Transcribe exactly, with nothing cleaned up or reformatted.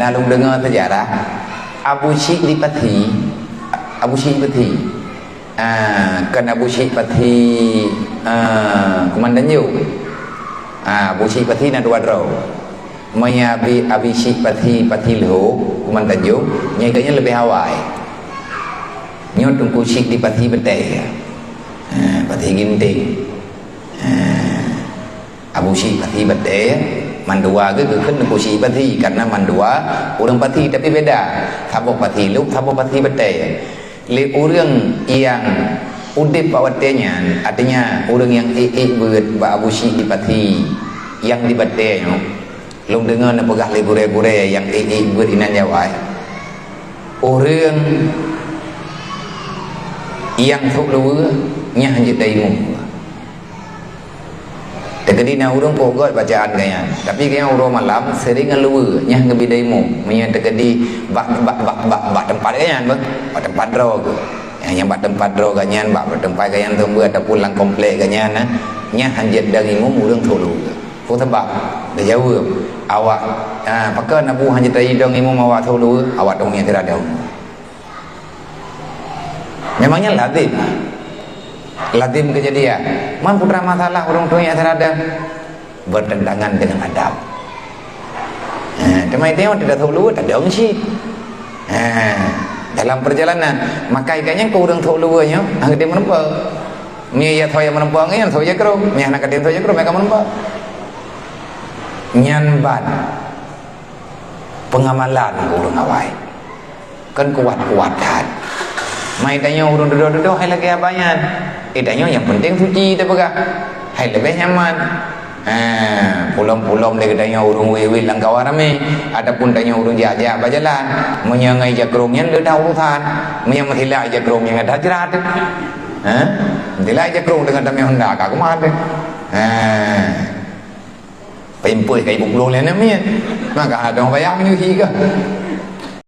Na lôn deungoe seujarah, Abu Syik di Pathi, Abu Syik Pathi. Ah, kon Abu Syik Pathi, ah, Kuman Tanjong. Ah, Abu Syik Pathi na dua droe. Meunyo Abi, Abi Syik Pathi, Pathi Lhok, Kuman Tanjong, nyan gobnyan leubeh awai. Nyoe Teungku Syik di Pathi Batèe. Ah, Pathi Ginting. Ah. Abu Syik Pathi Batèe, mandua geuh geukheun Teungku Syik Pathi, karena mandua ureuëng Pathi, tapi beda. Saboh Pathi Lhok, saboh Pathi Batèe. Lé ureuëng nyang udeb bak watèe nyan, artinya ureuëng nyang ék-ék beuet bak Abu Syik di Pathi nyang di Batèe nyoe. Lôn deungoe neupeugah lé gurèe-gurèe nyang ék-ék beuet inan Jawa, eh. Ureuëng nyang sôk luweue nyan hanjeuet daimu. Teukeudi na ureuëng peugot bacaan gobnyan, tapi gobnyan uroe malam sering ngon luweue, nyan geubidai imum. Meunyoe teukeudi bak, bak, bak, bak, bak teumpat gobnyan, bak, bak teumpat droe geuh. Nyang, nyang bak teumpat droe gobnyan, bak, bak teumpat gobnyan sumber ataupun lam komplek gobnyan, nah, nyan hanjeuet dong imum ureuëng sôk luweue. Peue sabab? Geujaweueb, awak, ah, pakon Abu hanjeuet dong imum awak sôk luweue, awak dong nyang teuradong. Memangnya lazim. Lazim kejadian. Man putra masalah ureuëng tuha nyang teuradong bertentangan dengan adab. Ha, teuma itu teudah sôk luweue, tadong cit. Ha, dalam perjalanan, maka ikannya ke ureuëng sôk luweue nyoe, hana katem meureumpok. Ni ya soe nyang meureumpok nyan, soe jakrong. Ni hana katem soe jakrong, mereka meureumpok. Nyan ban pengamalan ureuëng awai. Kan kuat-kuat that. Mai tanyoe ureuëng dudoe-dudoe hai lagèe haba nyan. Eh, tanyoe nyang penting suci tapeugah. Hai leubeh nyaman. Ha, pulom-pulom lé geutanyoe ureuëng wit-wit lam kawan ramé, ataupun tanyoe ureuëng jak-jak bak jalan. Meunyoe ngon jakrong nyan le that urusan. Meunyoe meusilak jakrong nyan ada jrat. Ha? Meusilak jakrong deungon tamé Honda ka kumat. Ha. Peuimpôi ka ibu pulong lé aneuk miet. Maka ada orang bayar menyuhi ke?